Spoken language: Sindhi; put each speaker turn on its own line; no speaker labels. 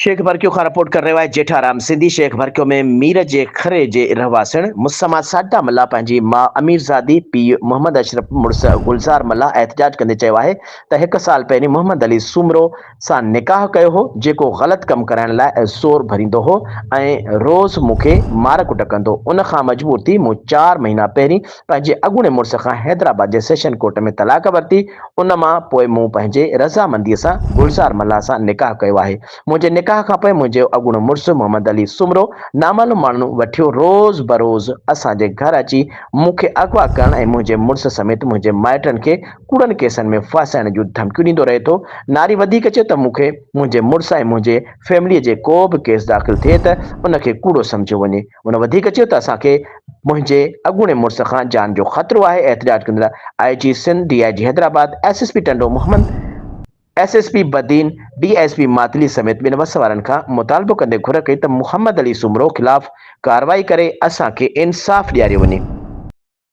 شيخ ڀرڪيو کان رپورٽ ڪري رهيو آهي جيٺارام سنڌي شيخ ڀرڪيو ۾ مير جي کري جي رهواسڻ مسما ساجده ملاح پنهنجي ماء اميرزادي، پيء محمد اشرف، مڙس گلزار ملاح احتجاج ڪندي چيو آهي ته هڪ سال پهرين محمد علي سومرو سان نڪاح ڪيو هو جيڪو غلط ڪم ڪرائڻ لاء زور ڀريندو هو ۽ روز مون کي مار ڪٽ ڪندو ان کان مجبور ٿي مون چار مهينا پهرين پنهنجي اڳوڻي مڙس کان حيدرآباد جي سيشن ڪورٽ ۾ طلاق ورتي ان مان پوء مون پنهنجي رضامنديء سان گلزار ملاح سان نڪاح ڪيو آهي. منهنجي نڪاح کان پوء منهنجو اڳوڻو مڙس محمد علي سومرو نامعلوم ماڻهن وٺيو روز بروز اسان جي گهر اچي مون کي اغوا ڪرڻ ۽ منهنجي مڙس سميت منهنجي مائٽن کي ڪوڙن ڪيسن ۾ ڦاسائڻ جون ڌمڪيون ڏيندو رهي ٿو. ناري وڌيڪ چيو ته مون کي منهنجي مڙس ۽ منهنجي فيمليء جي ڪو به ڪيس داخل ٿئي ته ان کي ڪوڙو سمجهيو وڃي. هن وڌيڪ چيو ته اسان کي منهنجي اڳوڻي مڙس کان جان جو خطرو آهي، احتجاج ڪندڙ I G Sindh, D I G Hyderabad, S S P Tando Muhammad, S S P Badin, D S P Matli سميت ٻين وس وارن کان مطالبو ڪندي گهر ڪئي ته محمد علي سومرو خلاف ڪارروائي ڪري اسان کي انصاف ڏياريو وڃي.